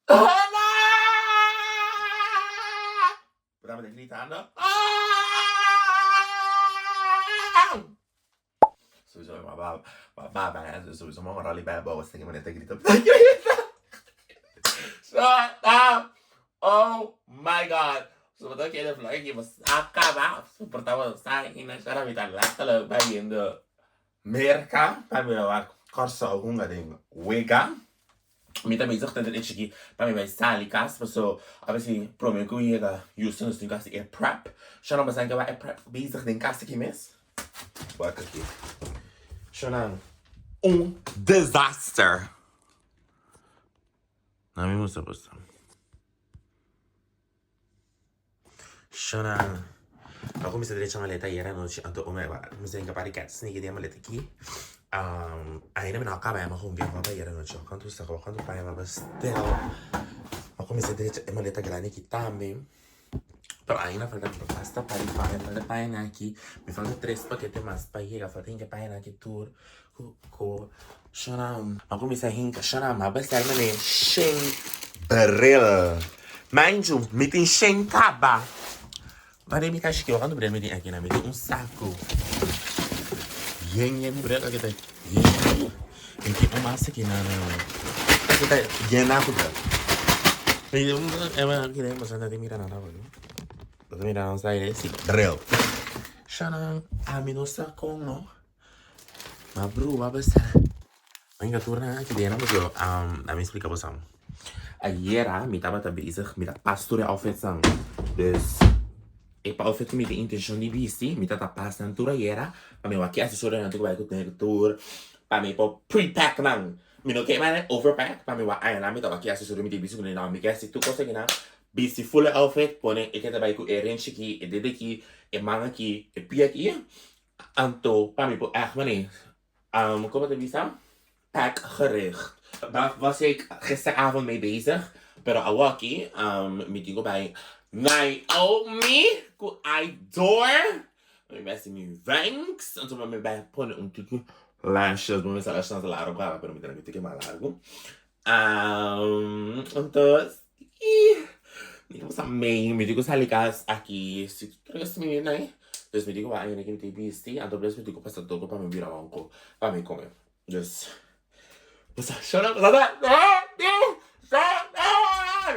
Hola! Bo tabata gritando, Sowieso mi mama ma baba eh, sowieso mama roli bij abou esaki manera ta grita ta grita. Shut up! Oh my God! So bo ta kere vlog aki bo sa kaba, super tabata sa i na shara mi ta letterlijk bayendo Merka pa mi wak Kòrsou hunga den wega. Mi ta bezig ta e chiki pa mi bai sali kas paso abesi prome ku yega Houston nos tin ku hasi e prep. Shona bo sa ke wak e prep bezig den kas aki mes? Wak aki. Shona un disaster. Na mi mustra boso. Shona, a kuminsá drecha maleta ayera anochi, anto ome a kuminsá hinka par di cat sneaky den e maleta aki. Ainda mi no a kaba e mahombia hopi ayera anochi. Kantu sa kantu paña mi a bestel. A kuminsá drecha e maleta grandi aki tambe. Pero ainda falta basta par di paña, falta pañanan aki. Mi falta tres pakete mas pa yega, falta hinka e pañanan aki tur ku ku Shona, a kuminsá hinka Shona, mi a bestel mane shen bril. Manju, mi tin shen kaba. Wak mi kashi ki, wak kantu bril mi tin aki na? Mi tin un saku yen yen di bril, aki ta yen. Mi tin un mas aki na, aki ta yena ku bril. Mi tin un, aki den boso no ta mira nada bo. Bo ta mira nos aire? Si, bril. Shona, ami no sa kon no. Ma brua besa. Venga tur nan aki den pasobra laat mi splika boso. Ayera mi tabata bezig mi ta pas tur e outfitsnan. Dus e outfit ku mi tin intenshon di bisti mi tabata pas nan tur ayera pa mi wak ki asesorionan tin ku bai ku tur pa mi por pre-pack nan. Mi no ke mane overpack pa mi wak aña mi ta wak ki asesorio mi tin bisti kuné. Mi ke hasi tur kos aki nan bisti full e outfit pone e ke ta bai ku e renchi aki e dede aki e man aki e pia aki. Anto pa mi por ègt manera, como ta bisa, pack gericht. Daar was ik gisteravond mee bezig, pero awoki mi tin ku bai Naomi ku Idor. Mi bai hasi mi wenks, anto mi bai pone un tiki lashes, bo mester lashes nan ta largu kaba, pero mi ta un tiki mas largu. Anto, mi ta mei, mi tin ku sali kas aki si tres minüt ei. Dus mi tin ku wak ayina ki mi tin bisti, anto pues mi tin ku pasa toko pa mi bira wanko pa mi kome. Dus, basta shut up, mi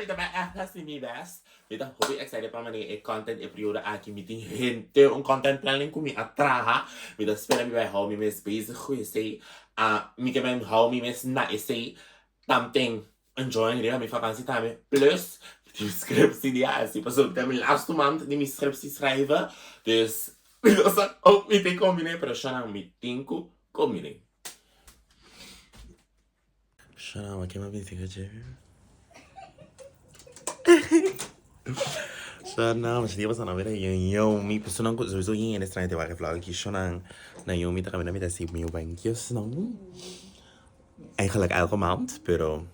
ta bai echt hasi mi best. Mi ta hopi excited pa manera e content e periodo aki. Mi tin henter un content planning ku mi a traha. Mi ta spera mi bai hou mi mes bezig ku esei. Mi ke bai hou mi mes na esei. Tamten enjoying riba mi vakantie tambe. Plus mi tin scriptie di hasi pasobra ta mi laatste maand di mi scriptie schrijven. Dus mi no sa kon mi tin kombine pero shana mi tin ku kombine. Shana wak kema bin siga dje. Shana, mas dia pasa na bira Naomi, personan ku sowieso yin hende extraño te wak e vlog aki. Shana, Naomi ta caminda mi ta hasi mi wenkjes nan. Eigenlijk elke maand, pero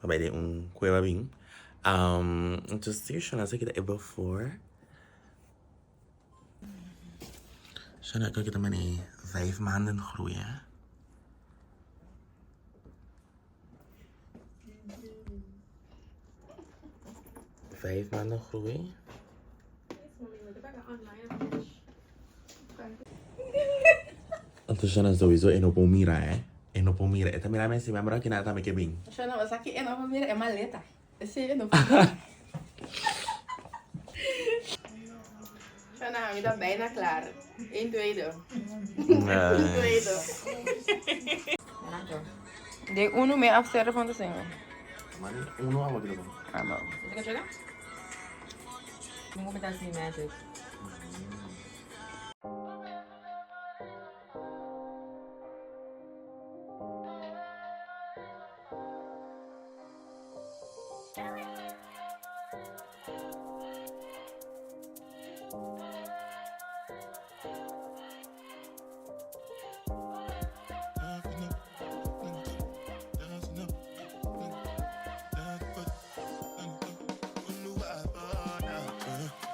pa bai den un cueva bin. Entonces sí, Shana, esaki ta e before. Shana, creo que ta mane vijf maanden groeien. Vijf maanden groei. Anto Shana sowieso e no por mira eh. E no por mira. E ta mira mi así, mi amor kina tambe ke bin. Shana, bo sa ki e no por mira e maleta. Esei e no por mira. Shana, mi ta bijna klaar. Eén tweede. Een tweede. Den uno me afzerre van de zinger. Uno awa kilo. Ah, bom. Você quer jogar? Vamos comentar assim, magic.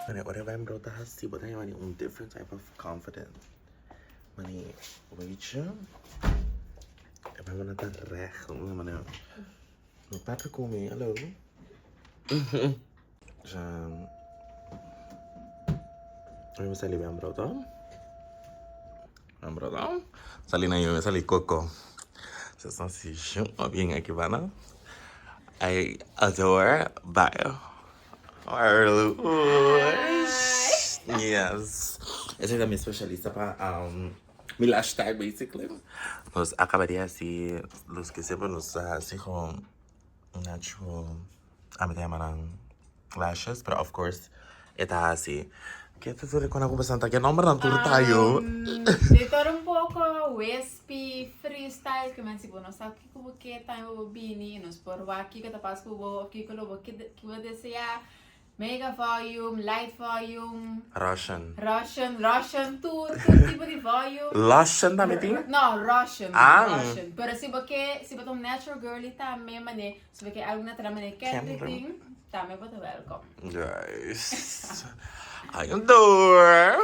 Mane ora wembro ta hasi bo ta haña un different type of confidence. Mane weet je, e wembro ta recht. Mane no pepper komi, hallo. Mi sali ben broto. Ben broto. Sali na yo, sali coco. Se son si bien aquí van. I adore bye. Yes. Esa es mi especialista pa um, mi lash tag basically. Nos acaba di hasi los que semper nos ta hasi gewoon natural ami ta yama nan lashes pero of course e ta hasi ke ta tur rekona ku boso ta ke nombernan tur ta yo. De todo un poco, wispy, freestyle, ke men si bo no sa kiko bo ke tambe bo bini, nos por wak kiko ta pas ku bo of kiko lo bo ke bo desea. Mega volume, light volume. Russian. Russian, Russian, tur, tur tipo di volume. Russian tambe tin? No, Russian, Ah. Russian. Pero si bo ke, si bo ta un natural girly tambe mane, si bo ke algo natural mane Kendrick Kendrick. tin, tambe bo ta welkom. Guys, I adore.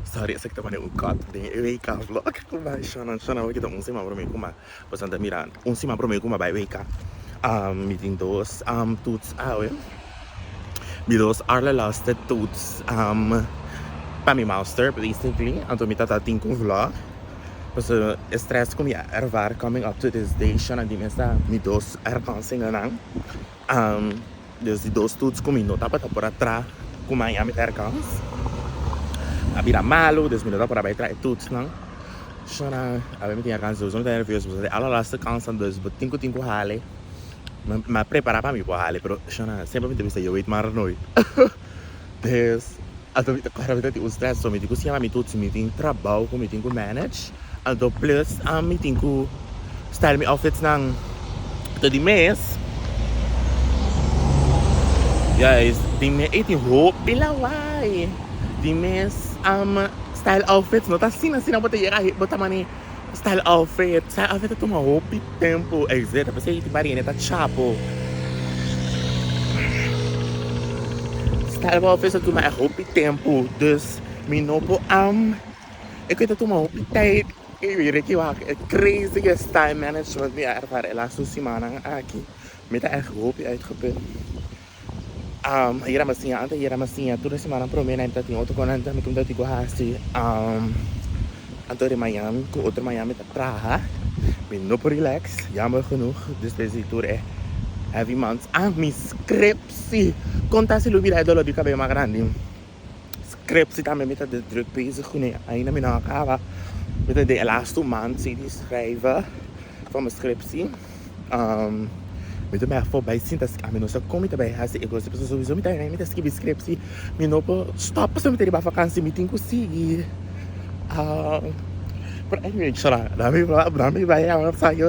Sorry esaki ta mane un cut den e WK vlog. Bai shona shona hopi ta un siman prome ku ma boso ta mira un siman prome ku ma bai WK. Mi tin dos toets awe. Mi dos allerlaatste toets pa mi master basically. Anto mi tata tin ku vlog. Pasobra e stress ku mi a ervaar coming up to this day shona di mesa mi dos herkansingennan. Dus di dos toets ku mi no tabata por a tra ku maña mi ta herkans. A bira malu, dus mi no ta por a bai tra e toetsnan. Shona, awe mi tin herkans, dus mi ta nervioso pasobra e allerlaatste kans dus bo tin ku tin ku hale. Mi a prepara pa mi por hale, pero shona, semper mi ta bisa yo weet maar nooit. Dus, anto mi ta kòrda mi ta tin un stress, so mi tin ku siña pa mi toets, mi tin trabou ku mi tin ku manage, anto plus mi tin ku style mi outfitsnan te di mes. Guys, di mes e tin hopi lawai. Di mes style outfits no ta asina asina bo ta yega bo ta mane style outfit. Style outfit ta tuma hopi tempo etc. P'esei tin bari hende ta chapo. Style outfits ta tuma hopi tempo dus mi no por e ku ta tuma hopi tijd. E Ricky wak e craziest time management mi a ervara e laatste simannan aki. Mi ta echt hopi uitgeput. Ayera mi a siña, antes ayera mi a siña tur e simannan prome nan ta tin otro konan tambe ku mi ta tin ku hasi. Anto di mañan ku otro mañan mi ta traha. Mi no por relax, jammer genoeg despues di tur e heavy months. Ah, mi scriptie! Kon ta si lo bira e dolor di cabes mas grandi? Scriptie tambe mi ta druk bezig kuné. Ainda mi no a kaba. Mi ta den e laatste maand si di schrijven van mi scriptie. Mi ta bai for bai sinta ami no sa kon mi ta bai hasi e kos pasobra souiso mi ta mi ta skibi scriptie. Mi no por stop pasobra mi ta riba vakantie mi tin ku sigui. Pero anyway shona mi bai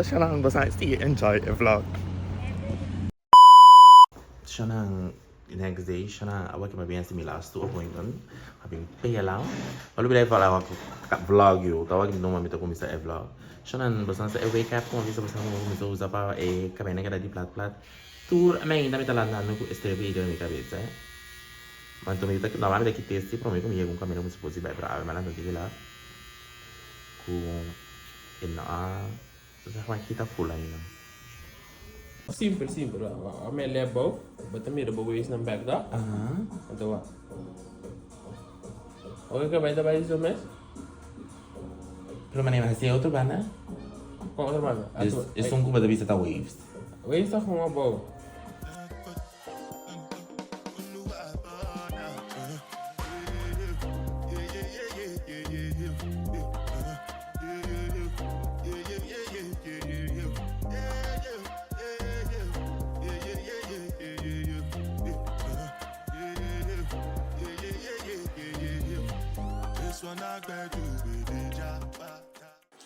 shona boso sigui enjoy e vlog. Shona next day shona awa ke mabien hasi mi last two appointment mabien pela ma lubida e vlog yo ta wak numa mi ta kuminsa e vlog shona boso sa e wake up kuma bisa boso kuma kuminsa usa pa e kabei nan keda di plat plat tur mi ainda mi ta landando ku e strepi ei den mi kabesa anto mi ta normal mi ta kite si prome ku mi yega un kaminda ku mi suppose di bai pero awe mi a lanta un tiki lat ku e no a Sa Juan kita full ainda. Simpel simpel wa me lep bou bo ta mira bo waist nan bek to anto wa oke ke bai ta bai su mes. Pero mane hasi e otro banda. Con otro banda? Esun ku bo ta bisa ta waves. Waves ta gewoon abou.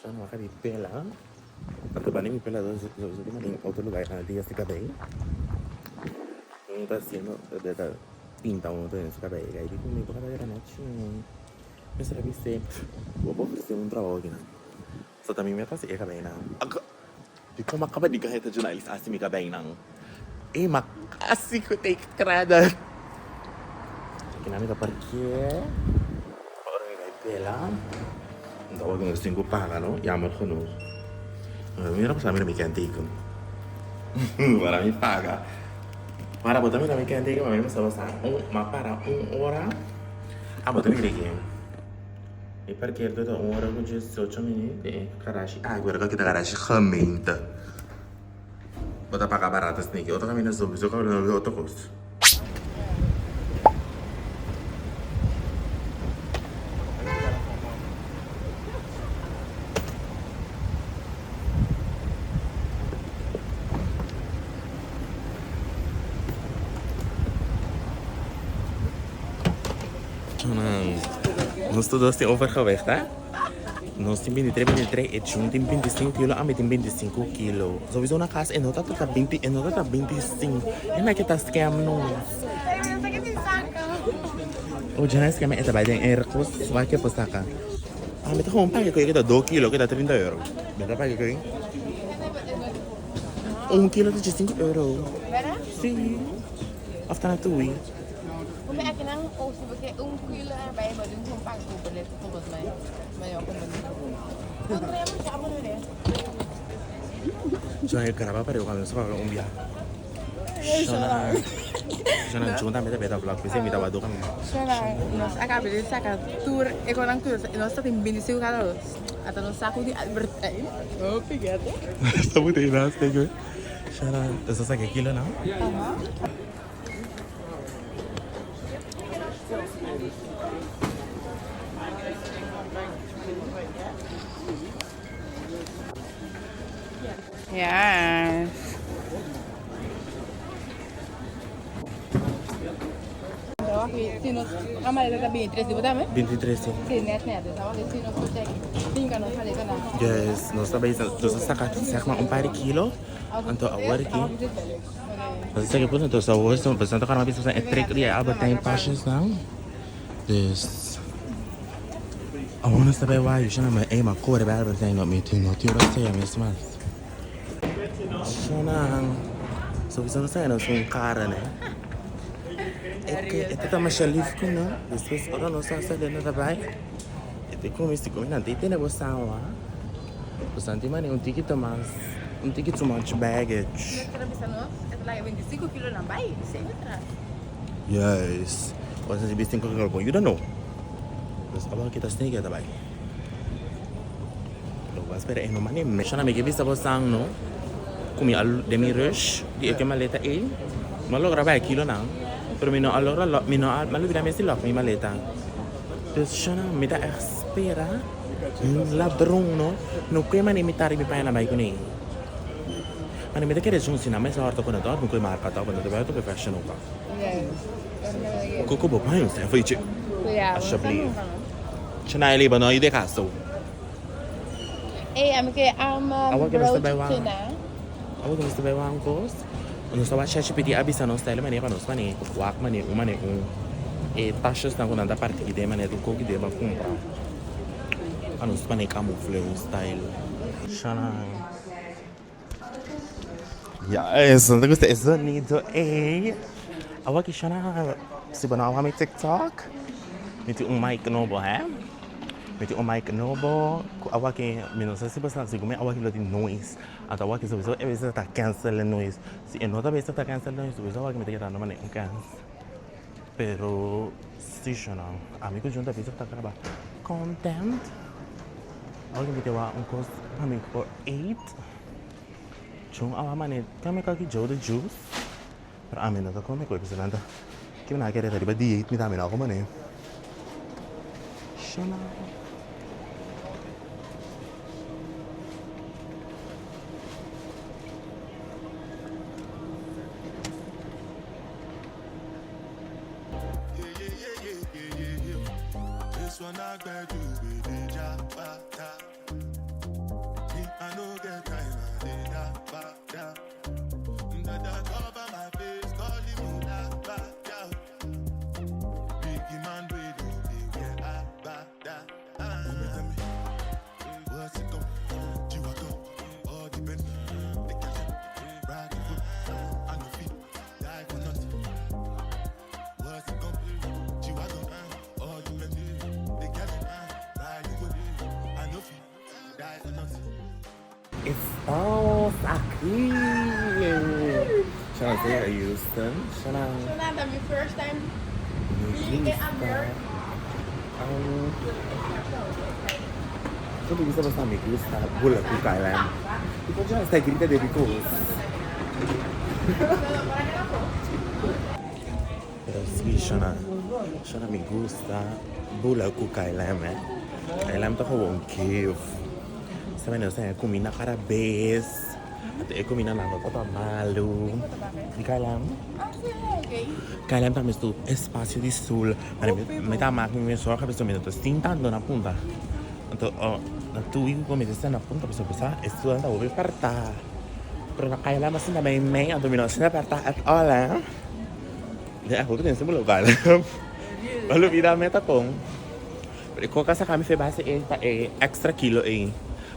Nan wak di pela. Anto bani mi pela sowieso di manda otro lugar na dia si cabey. Un ta haciendo ta pinta un otro den su cabey. Y di mi boca ta bira nochi. Mester a bis'é bo por ofresé un trabou aki nan. So ta mi meta hasi e cabeynan. Dikon mi a kaba di gaheta journalist hasi mi cabeynan? Ey ma casi cu take credit. Aki nan mi ta parkeer pa ora mi bai pela. Mi ta wak nos tin cu paga no, jammer genoeg. Mi no por sa mira mi kenteken. Para mi paga. Para bo ta mira mi kende ki mami mester basa un ma para un ora. Ah bo ta mira ki. E parkeerdo ta un ora ku diesocho minuut e garashi ah ku kita garashi gemeente. Bo ta paga barato sneki otro kaminda sowieso otro kos. Nos tur dos tin overgewicht, hè? Nos tin 23, 23, e Jun tin 25 kilo, ami tin 25 kilo. Sowieso na kas e no ta ta 20, e no ta ta 25. E na ke ta scam nos. O Jun a scam e ta bai den airco, wak ke por saka. Ah, mi ta gewoon paga koe kita 2 kilo, kita 30 euro. Mi ta paga koe. Un kilo ta 5 euro. Sí. Of ta na tui. Shona e graba para eu cuando se fala un bia. Shona. Shona Jun tambe ta beta vlog, p'esei mi tabata duka mi. Shona, nos a caba di saca tur e conan cu nos ta tin 25 cada dos. Ata nos saco di Albert Heijn. Hopi gato. Esta puta y nas tego. Shona, eso saca kilo no? Aha. Yes. Si nos a maleta ta 23 di bo tambe? 23 si. Si, net net. Dus awor si nos por check tinka nos maleta na. Yes, nos ta bezig, nos a saka zeg maar un paar di kilo. Anto awor ki nos a saka pus anto awor so nos ta kaba bisa e trek di e Albert Heijn pasjes nan. Dus awor nos ta bai wak shona mi ey ma kore bai Albert Heijn no mi tin no tin rosea mes mas. Shona sowieso nos ta nos un kara ne. E ta ta masha lif ku no despues ora nos a sali nos a bai e ta kuminsa ku mi nan ta tene bo sawa bo sa tin mane un tiki mas un tiki too much baggage. Yes. Ora sa bisti con con yuda no. Dus abo kita sneaker ta bai. Lo was spera e no mane me. Shana mi ke bisa bo sang no. Ku mi al den mi rush di e ke maleta ei. Mi a logra bai kilo nan. Pero mi no a logra lock mi no a mi a lubida mes di lock mi maleta. Dus shana mi ta echt spera un ladron no no kue mane mi tari mi paña nan bai kuné. Mane mi ta kere jun si nan mester horta ku nan ta horta mi kue marka tok nan ta bai horta professional tok. Koko bo paña un sandwich alsjeblieft. Shania liba no ayuda e kaso. Awor ke nos ta bai wak awor ke nos ta bai wak un kos nos ta wak ChatGPT a bisa nos style manera pa nos mane wak mane un mane un e tasjesnan ku nan ta parti den manera tur koki den pa kumpra pa nos mane kamufle un style. Shania. Ya eso, no te gusta e sonido ey. Awor ki shona si bo no a wak mi TikTok, mi tin un mic nobo he. Mi tin un mic nobo ku awor ki mi no sa si bo sa segun mi awor ki lo tin noise. Anto awor ki souiso e mester ta cancel e noise. Si e no ta mester ta cancel e noise souiso awor ki mi ta keda no mane un kens. Pero si shona ami ku Jun ta bisa ta graba content. Awor ki mi ta wak un kos pa mi por eat. Chon awa mane kame kaki joe the juice. Pero ami no ta come koe pasobra nan ta kiba nan a kere ta riba dieet mi tambe no a come ne. Shona. Estamos aki! Shana ta yega Houston. Shana. Shana ta mi first time being in America. Tur bisa basta mi gusta bula ku KLM. Tipo dja esta grita de because. Pero si Shana, Shana mi gusta bula ku KLM eh. KLM ta gewoon kif. Sa mene nos a kuminda kada bes. Anto e kuminda nan no tabata malu. Di KLM? KLM tambe su espacio di stoel. Mane mi ta mak mi mes zorga pasobra mi no ta sinta anto na punta. Anto na tur week ku mi ta sinta na punta pasobra sa e stoelnan ta hopi perta. Pero na KLM a sinta mei mei anto mi no a sinta perta at all eh. Den hopi den simple local. Bo lubida meta kon. Pero e koka saka mi fe base e pa e extra kilo ei.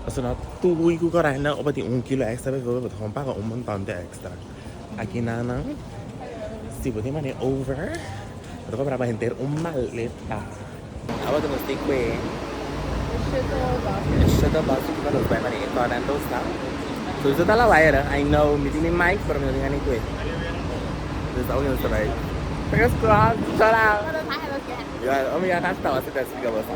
Pasobra na tur week ku koranda bo tin un kilo extra bijvoorbeeld bo ta gewoon paga un montante extra. Aki nan si bo tin mane over bo ta kobra bo henter un maleta. Awa ta nos tin kue e shuttle bus ku ta nos bai mane e Toronto sta. So esei ta la wire I know mi tin mi mic pero mi no tin gana di kue. Dus awe nos ta bai. Fingers crossed shout out. Ya omi ya gasta wasi ta explica boso.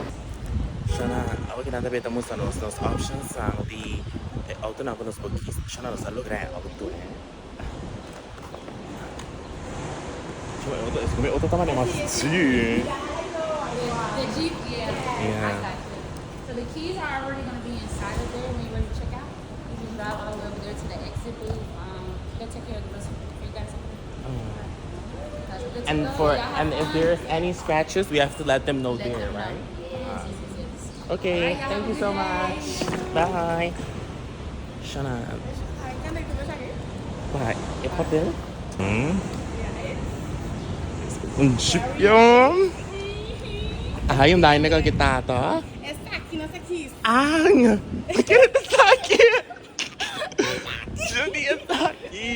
Shana awe ki nan ta beta mustra nos nos options nan di e autonan ku nos por kis. Shana nos a logra e auto eh. Shana e auto es como e auto ta mane mas chi. The Jeep, yeah. Yeah. I got you. So the keys are already gonna be inside of there when you're ready to check out. You just drive all the way over there to the exit booth. They'll take care of the rest for you guys. Guys are good to And go. for Y'all have and if fun. there's any scratches, we have to let them know Let there, them know. right? Yes, yes, yes, yes. Okay, Alright, y'all thank have you a so good much. day. Bye. Shana. Bye. E papel? Un chip yun. Ay, un dai na kita to. Esaki nos a kies. Ang! Kaya esaki! Judy, esaki!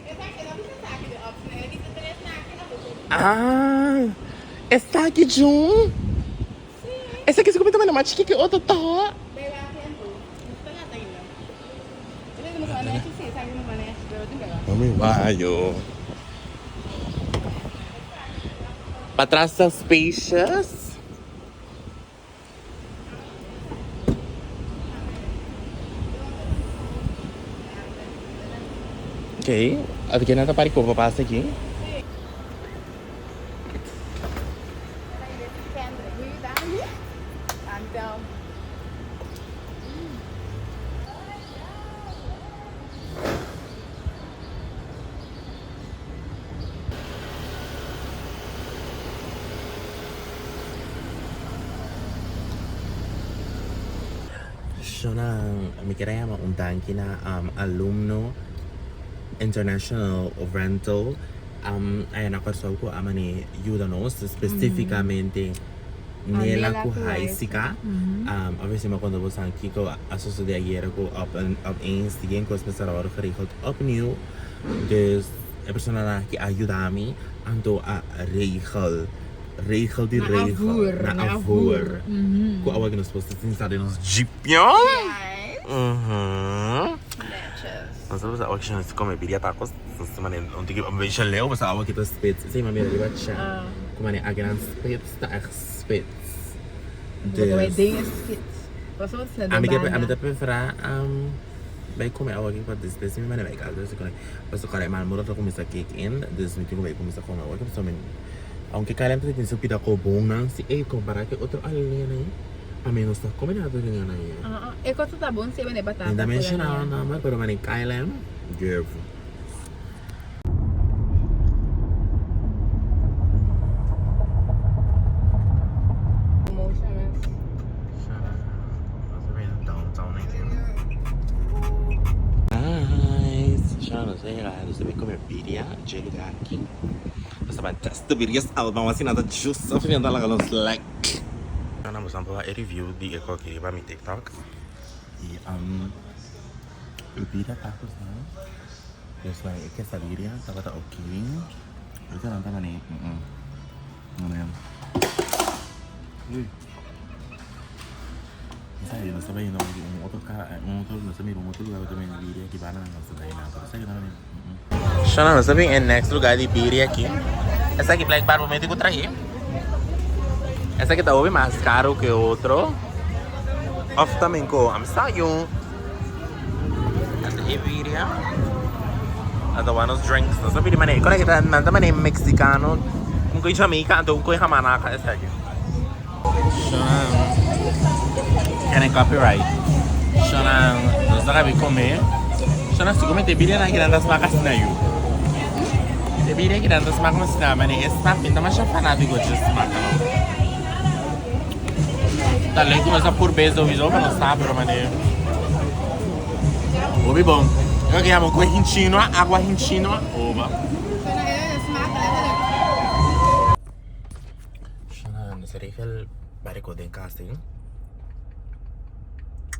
Esaki, no bisa esaki de optie. Nee, kies er esaki na boso. Ah! Esaki, Jun! Esaki se comenta mais chique que outro tá. Bay wak tempo. Gusto nga tayo na. Ito mo ano si esaki mo ano pero tin ka. Mami, wayo. Patras ta spacious. Ok, aki nan ta pari kopa pasa aki. Shona, mi kier a yama un danki na alumno International Rental aya na Kòrsou ku a mane yuda nos spesifikamente Nela ku Haisica. Obviously mi a konta boso kiko a sosode ayera ku opeens di gen kos mester a wòrdu geregeld opnieuw. Dus e personanan aki a yuda mi anto a regel, regel di regel, na afvoer ku awor nos por sinta den nos jeepnan. Nos a bisa awor ki nos come birria tacos nos ta mane un tiki un beetje leu pasobra awor ki ta spits esei mami riba cha ku mane akinan spits ta echt spits dus ami ke ami ta prefera bai come awor ki pa despues mi mane bai casa pasobra kòrda e mal mura ta kuminsa kick in dus mi tin ku bai kuminsa come awor ki pasobra mi aunke KLM ta tin su pida kobonnan si ey kompara ku e otro aerolínea ei. A mi no sa come na otro liña na ye. E cosa ta bon si e bende batata. Mi ta menciona nan nomber pero mane KLM give. Guys, Shana nos a yega nos ta bin come birria dje lugar aki. Nos ta ban testa birria salba asina ta juice of mi ta laga nos like. Nan boso a e review di e koki riba mi tiktok y e bida tacos nan dus like e quesadilla tabata ok ahorita nan ta mane no. Sa nos ta bai na un otro ka un otro nos ta mira un otro lugar ku ta bende birria aki banda nos ta bai na pero esaki no Shona nos ta bin e next lugar di birria aki esaki blijkbaar bo mete ku trahe esaki ta hopi mas caro ke otro of ta minko am sa yu esta e birria esta wou nos drinks nos ta pidi manera kore ta nan ta manera mexicano un koi jamaica anto un koi hamanaca esaki. Shona kende copyright. Shona nos ta kabi come. Shona si come te bida nan kinan ta smak asina yu. Te bida kinan ta smak asina mane e smak mi ta masha fanatico dje smak no. Ta lei ku nos a purbe sowieso pa nos sa pero mane hopi bon. Yo ke yama kue hinchinua agua hinchinua oba. Shana, nos a regel bariko den kas tin.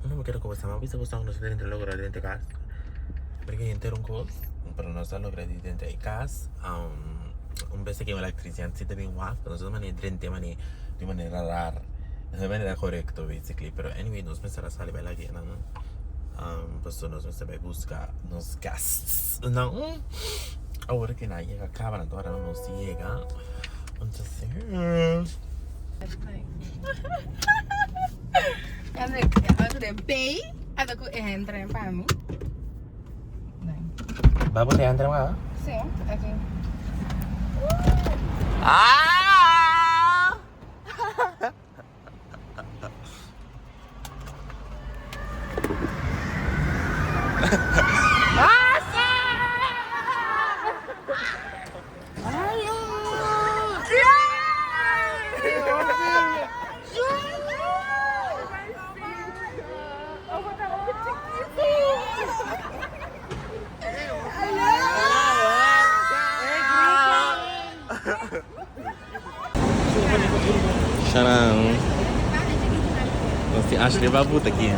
No me quiero como estaba, viste vos nos dentro logra dentro kas. Porque henter un kos, pero nos a logra di dentro e kas. Un bes que electrician si ta bin wak, pero nos a mane drente mane di manera rar. No manera correcto basically, pero anyway nos mester a sali bai lage nan. Pasobra nos mester bai busca nos guests nan. Awor que nan yega caba nan ta ora nos yega. Babo te entra ma? Sí, aquí. Ah! Shanan. Nos tin Ashley Babuta aki.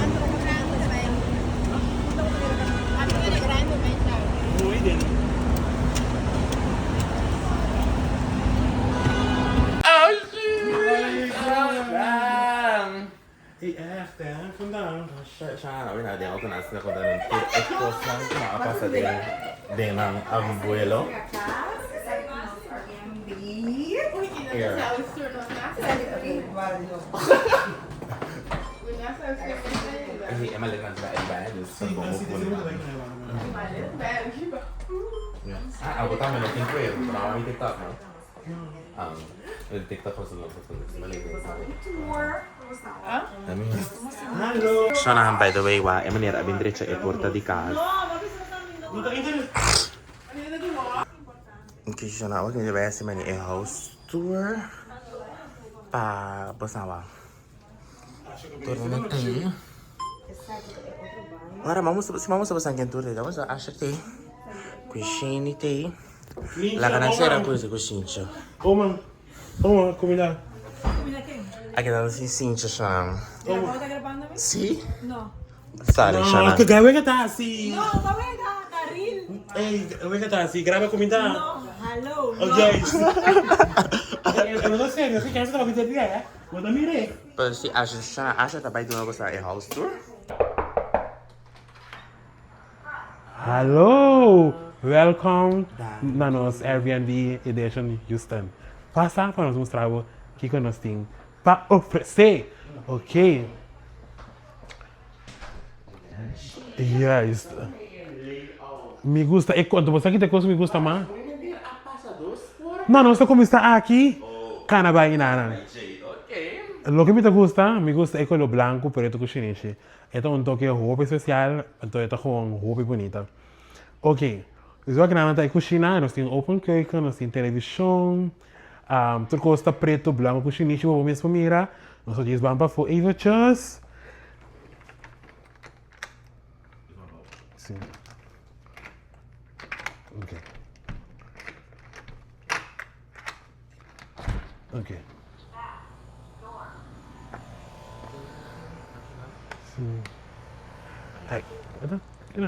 Ey echt hè, vandaag. Shanan, awe na den auto nan asina konta nan tur e kosnan ku nan a pasa den den nan abuelo. Ey, e maleta nan ta bai bai dus bo bo pone nan. Ah, abo tambe no tin cuero, pero abo mi TikTok no. El TikTok was no Shona, by the way, wa e meneer a bin drecha e porta di cas. Ok, Shona, awor mi ta bai haci mani e house tour pa bosa wa. Tur na tin. Ora, mamos, si mamos bosa ken tour, vamos a Asher te. Cushini te. Laga nan sera kusa ku sincho. Oma, oma, kumina. A keda sin sincho Shana. Oma. Si? No. Sorry Shana. No, que wega ta así. No, ta wega, carril. Ey, wega ta así, graba kumina. No, hello. Oh, yes. Pero no serio, si quieres te lo pide, eh. Bueno, mire. Pero si Asha, Shana, Asha ta bai duna boso e house tour. Hallo! Welkom na nos Airbnb Edition Houston. Pasa pa nos mustra bo kiko nos tin pa ofrece. Ok. Juist. Mi gusta e konto. Bo sa ki ta e kos mi gusta mas? No, nos ta kuminsá aki kana bai inana. Loke mi ta gusta, mi gusta e kolo blanku pretu ku shinishi. E ta un toke hopi special, anto e ta gewoon hopi bunita. Ok, dus wak nan ta e cushina, nos tin open keuken, nos tin television, tur cos ta preto, blanco cu shinishi bo mes por mira. Nos ta djis ban pafo eventjes. Si. Ok. Ok. Sí. Ay, ito? Sí.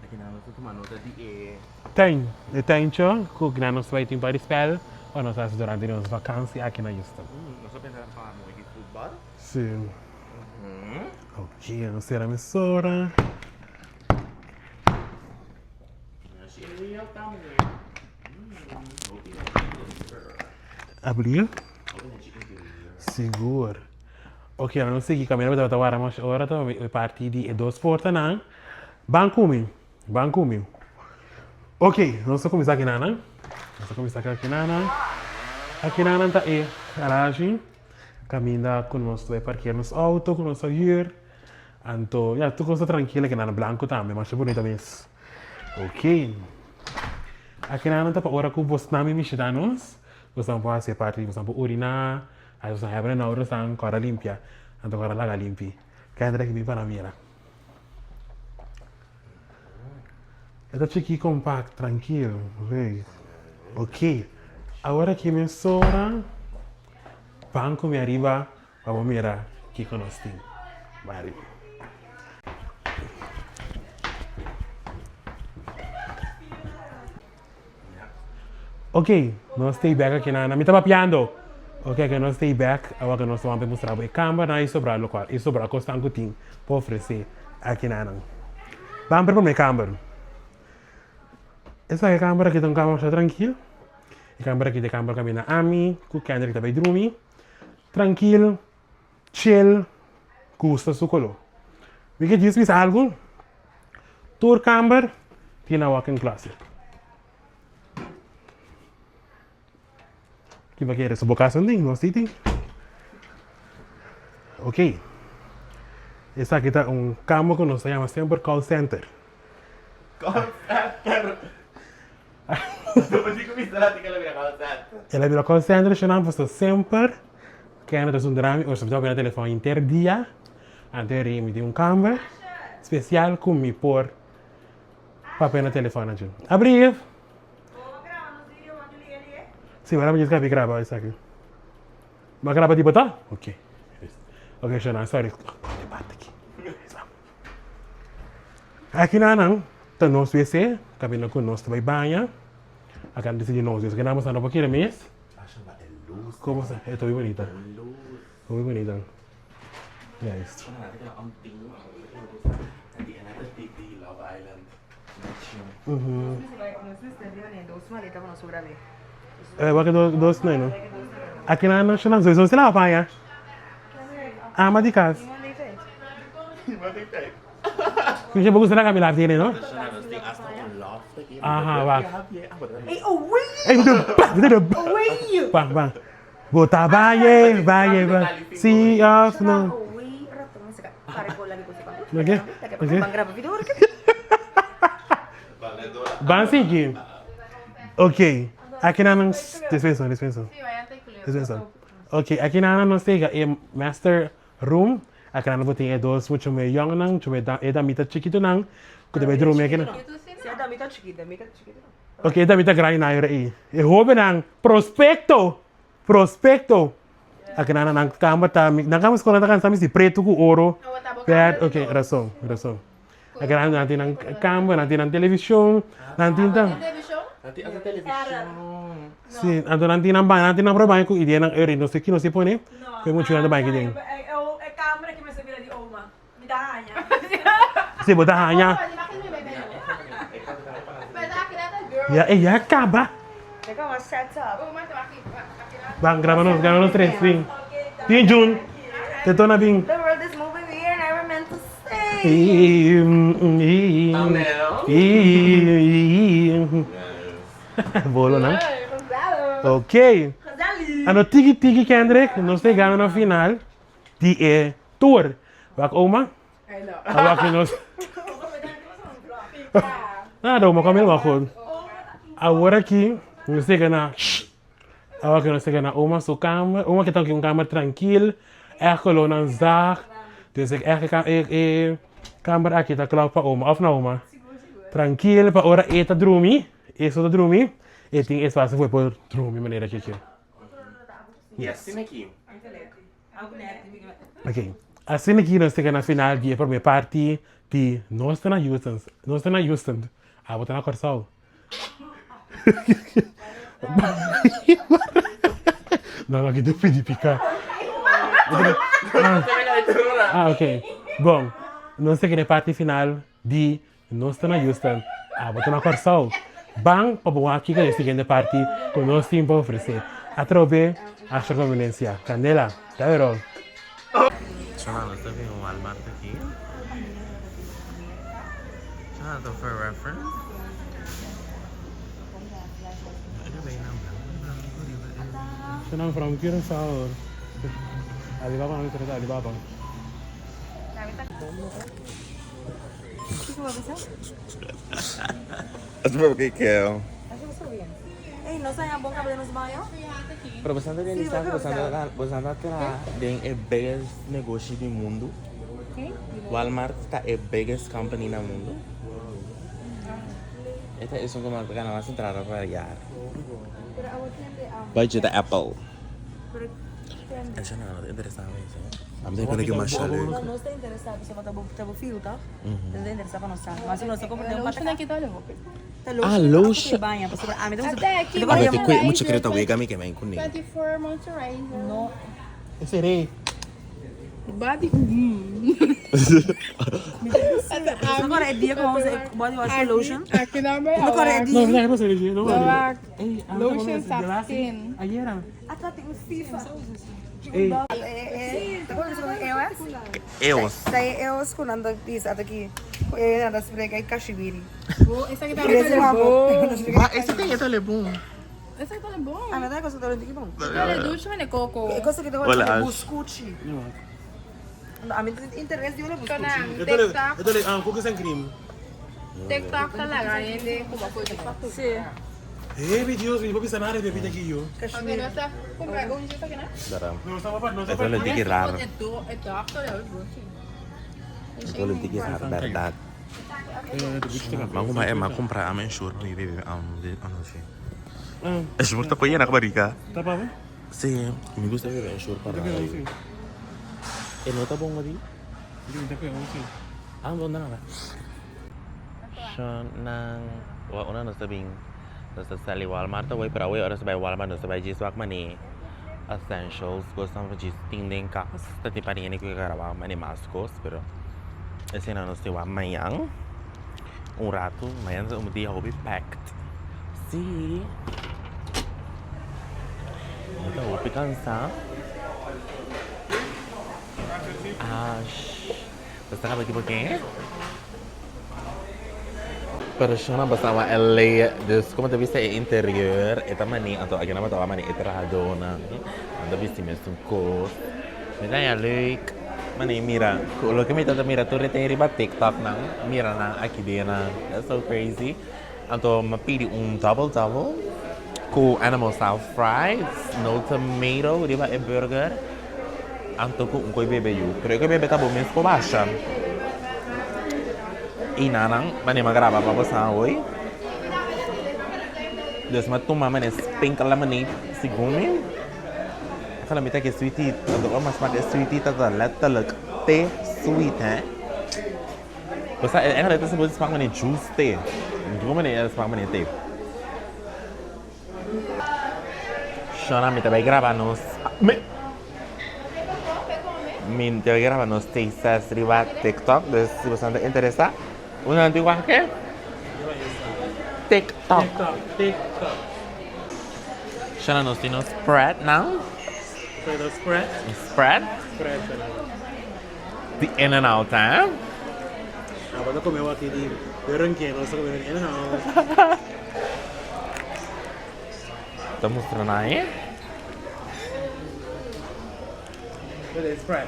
Aki nan nos ta tuma nota di e. Tuin. E tuintje ku nan nos bai tin pa di spel pa nos hasi durante nos vakansi aki na Houston. Nos a pensa pa moe di futbal. Sí. Ok, nos sera mesora. Abril? Sigur. Ok, nos sigui caminda bo tabata wara mas ora ta e parti di e dos portanan. Ban cu mi, ban cu mi. Ok, nos ta cuminsa akinanan. Nos ta cuminsa akinanan. Akinanan ta e garage caminda cu nos ta bay parkeer nos auto cu nos ta huur. Anto, ya, tur cos ta trankil akinan. Blanco tambe, masha bunita mes. Ok. Akinan ta pa ora cu bosnan bin bishita nos, bosnan por haci e parti, bosnan por urina. Ay bosnan hèbè na otro stan kòrda limpia, anto kòrda laga limpi. Kendrick bin pa nan mira. E ta chikí compact, trankil. Ok, awor aki mesora ban ku mi ariba pa bo mira kiko nos tin. Bai ariba. Ok, nos stay back aki nan. Mi ta papiando. Ok, ke nos stay back. Awor ke nos ta wak mustra bo e kambernan i sobra lokual i sobra kosnan ku tin pa ofresé aki nan. Ban pa e promé kamber. Esaki kamber aki ta un kamber masha trankil. E kamber aki ta e kamber kaminda ami ku Kendrick ta bai drumi. Trankil, chill, gusta su koló. Mi ke djis bisa algu. Tur kamber tin nan walk-in closet. Kiba kere su bo casa tin? No si tin. Ok. Esaki ta un kamber ku nos ta yama semper call center. Call center. El a bira call center shonnan pasobra semper kende ta zundra mi ora mi ta papia na telefon henter dia. Anto e rei mi tin un kamber spesial ku mi por papia na telefòn achi. Abril! Si, ora mi djis kabi graba esaki. Bo a graba di bo ta? Ok. Ok, shona, sorry. Di bati aki. Aki na nan ta nos wc, kaminda ku nos ta bai baña. Aka nan disidi nos wc. Kinan bo sa no por kere mes. Komo sa? E ta hopi bunita. Hopi bunita. Juist. Wak dos no no. Aki nan no shona sowieso si lava paña. Ama di kas. Kichi bo gusta laga mi laf tiene no? Aha wak. Bang bang. Bo ta baye, baye, baye. Sí of no. Ok, ok. Ban sigui. Ok, aki nan dispensa, dispensa. Dispensa. Ok, aki nan nos tega e master room. Aki nan bo tin e dos mucho me young nan, mucho me e damita chikito nan ku ta bai drumi aki nan. Ok, e damita grandi nan ayora ei. E hobennan, prospecto! Prospecto! Aki nan nan kamber ta, nan kamber skol nan ta kansa misti pretu ku oro. Berd, ok, rason, rason. Aki nan nan tin nan kamber, nan tin nan televishon, nan tin ta. Si, anto nan tin nan baño, nan tin nan propio baño ku ideanan eri, no sé ki nos a pone, ku e muchanan ta baña aki den. Si bo ta haña. Ya e ya caba. Ban graba nos, graba nos tres, bin. Bin Jun. Te tona bin. Bolo nan. Ok. Ano tiki tiki Kendrick, nos ta yegando na final di e tour. Wak oma. A wak nos. Nada oma come helemaal goed. Awor aki nos yega na Awor aki nos yega na oma su kamer. Oma ke ta un kamer trankil. Echt kolornan zacht. Dus ik echt e e kamer aki ta kla pa oma. Of no oma? Trankil pa ora e ta drumi. E so ta drumi. E tin espasio fu e por drumi manera ke. Yes. Ok, asina aki nos yega na final di e prome parti di Nos ta na Houston, Nos ta na Houston, abo ta na Kòrsou. No, no, aki ta pidi pika. Ah, ok. Bon, nos ta kere parti final di Nos ta na Houston, abo ta na Kòrsou. Ban pa bo wak kiko e siguiente parti ku nos tin pa ofresé. Atrobe, Astra Conveniencia. Kandela, ta wero. Chana, nos ta bin Walmart aki. Chana, ta for reference. Chana, from Curaçao. Alibaba, no, Alibaba. Pero boso ta realisa ku boso ta traha den e biggest negoshi di mundu? Walmart ta e biggest company na mundu. E ta esun ku mas gana mas entrada pa yar. Budget Apple. Esei no ta interesa mi esei. Ami ta kere masha leuk. No, nos ta interesa pasobra ta bo ta bo fiu toch? Nos ta interesa pa nos sa. Mas si nos ta comprende un Lotion aki ta hopi. Ta Ah, lotion aki lotion. pa baña pasobra ami ta usa. Ate aki A ver, te mucha kere ta wega mi ke men kuné. 24 moisturizer. No. Ese rei. Body. Agora e dia ku vamos e body wash ku lotion. Aki na me. Agora e No, dia. no, no, no, no. Ey, Lotion sa skin. Ayera. Ata tin un FIFA. Ey. EOS? EOS. Ta e EOS ku nan ta bisa ata ki ku e nan ta spreek ei kashibiri. Bo, esaki ta le bon. Wa, ese tin e ta le bon. Esaki ta le bon. A mi ta e cosa ta le tiki bon. Ta le dushi mene koko. E cosa ki ta Hola, le Ash. buskuchi. A mi tin interes di le buskuchi. Konan TikTok. Eto le cookies and cream. TikTok ta laga hende kuma koe di patu. Si. Hey, mi Dios, mi no por bisa nada di bebida aki yo. Ok, nos ta kumpra un dje esaki na? Dara. No sa papa, no sa Eto le tiki raro. E do, e dog ta le hopi bon si. Eto le tiki raro, berdad. M'a kumpra, eh, m'a kumpra am ensure pa mi bebe am di anochi. Ensure ta por yena ku barika. Ta pa bo? Si, mi gusta bebe ensure pa raro. E no ta bon odi? Mi ta kohe un si. Ah, bon nada. Shon nan wa una nos ta bin nos ta sali Walmart awor pero awor ora nos ta bai Walmart nos ta bai djis wak mane essentials kosnan pa djis tin den kas ta tin par hende ku ke graba mane mas kos pero esei nan nos tin wak mañan un ratu mañan ta un dia hopi packed si mi ta hopi kansa ash. Bo sabi ki por ke? Pero shona bo sa wak e lei, dus como ta bisa e interior e ta mani, anto aki nan bo ta wak mani e trahadónan, nan ta bisti mesun kos. Mi ta haña leuk mani mira ku loke mi ta mira tur e ten riba tiktok nan, mira nan aki den nan, that's so crazy. Anto mi a pidi un double double ku animal style fries, no tomato riba e burger. Anto ku un koi bebe yu. Pero e koi bebe ta bo mes por basha. I nanan mane m'a graba pa boso awor. Dus m'a tuma mane spink lemonade segun mi. Fala mi ta ke sweetie. Anto ora m'a smak e sweetie ta ta letterlijk te sweet he. Bo sa eigenlijk ta supposed smak mane juice te. Dikon mane e smak mane te. Shona mi ta bai graba nos Mi ta bai graba nos taste test riba TikTok dus si boso ta interesa unda nan tin wak ke? TikTok Shona nos tin nos spread nan Spread Di In and Out eh Abo ta come wak di Burger King nos ta come di In and Out. Ta mustra nan e. Spread.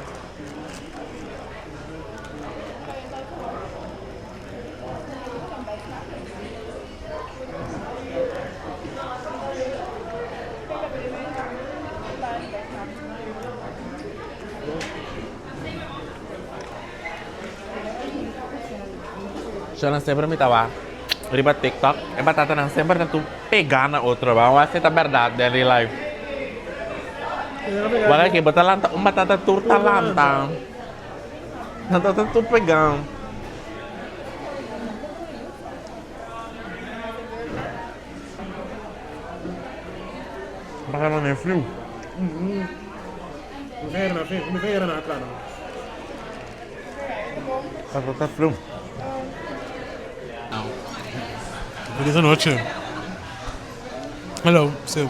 Shona semper mi ta wak riba TikTok e batatanan semper ta tur pega na otro ba wak si ta berdad den real life. Wak aki bo ta lanta un batata tur ta lanta nan ta tur pega. Baka nan e friu. Mi vera na mi vera na atrás. Ta friu. Feliz anochi. Hello, sí.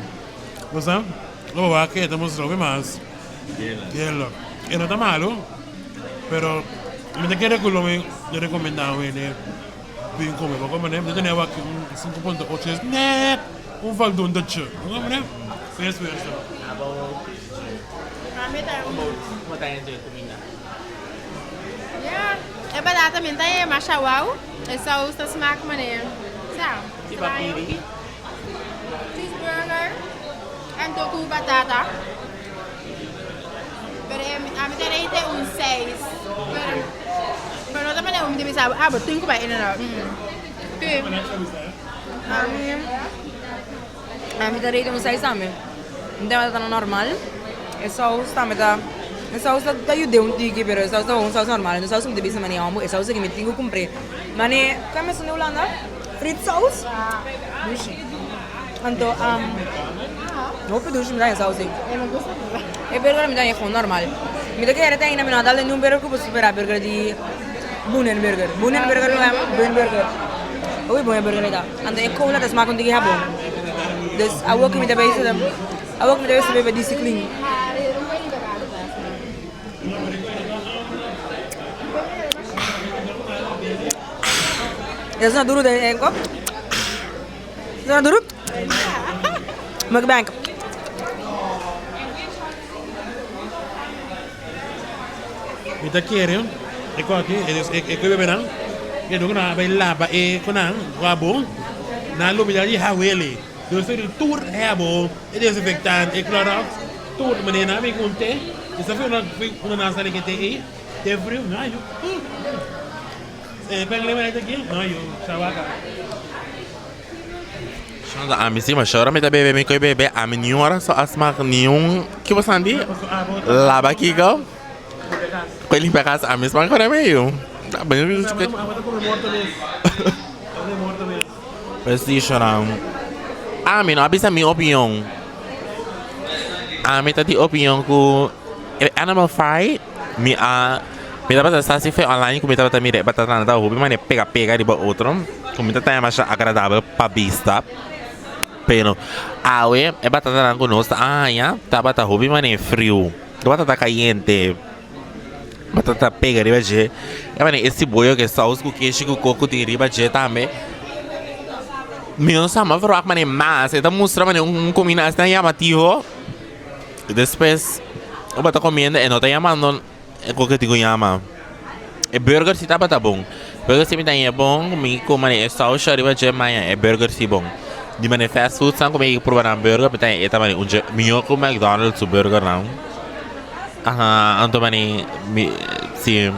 Bo sa? Lo bo wak e ta mustra hopi mas. Hielo. E no ta malu, pero mi ta kere ku lo mi rekomendá un hende bin kome. Bo komprende? Mi ta tene wak un 5.8 es net un voldoende tje. Bo komprende? Sin esfuerso. Yeah, e batata mi ta e masha wou. E saus ta smaak manera. Sa, straño. Cheeseburger anto ku batata. Pero e ami ta rate un seis. Pero pero no ta manera mi ta bisa bo, ah bo tin ku bai In-N-Out. Sí. Ami ami ta rate un seis tambe. Mi ta tabata normal. E saus tambe ta e saus ta ta yuda un tiki pero e saus ta un saus normal. E saus ku mi ta bisa manera homber e saus aki mi tin ku kumpr'é. Mane kua mesun di Hulanda? Frietsaus? Dushi. Anto hopi dushi mi ta haña saus ei. E burger mi ta haña gewoon normal. Mi ta kere te ainda mi no a dal den un burger ku por supera burger di Boenen Burger. Boenen Burger lo yama? Boenen Burger. Hopi bon e burger ei ta. Anto e cola ta smaak un tiki habon. Dus awor ku mi ta bezig awor ku mi ta bezig bebe Discipline. E sona duru den e kop. E sona duru. Mukbang. Mi ta kere e ko aki e ko bebe nan e dor ku nan a bai laba e ku nan ku a bo nan a lubida di hawele dor esei di tur e abo e desinfectant e clorox tur manera nan a bin ku un te i sa unda nan a sali ku e te ei te friu no ayu Ami si masha ora mi ta bebe mi koe bebe ami niun ora so a smak niun ki bo san di laba kiko koe limpia kas ami smak ora meyu pues si shora ami no a bisa mi opinion ami ta di opinion ku animal fry Mi a mi tabata sa si fe online ku mi tabata mira e batatanan ta hopi manera pega pega riba otro ku mi ta taña masha agradabel pa bista pero awe e batatanan ku nos ta haña tabata hopi manera friu no tabata kayente batata pega riba dje e manera e siboyo ku e saus ku keshi ku koko tin riba dje tambe mi no sa mi a verwagt manera mas e ta mustra manera un kuminda asina yamativo. Despues bo ta comiendo e no ta yamando e cu tin cu yama. E burger si tabata bon. Burger si mi ta haña bon mi come e saus ariba dje maña e burger si bon. Di manera fast food san cu mi a prueba nan burger mi ta haña e ta manera un dje mihor cu McDonald's su burger nan. Aha anto mane mi si.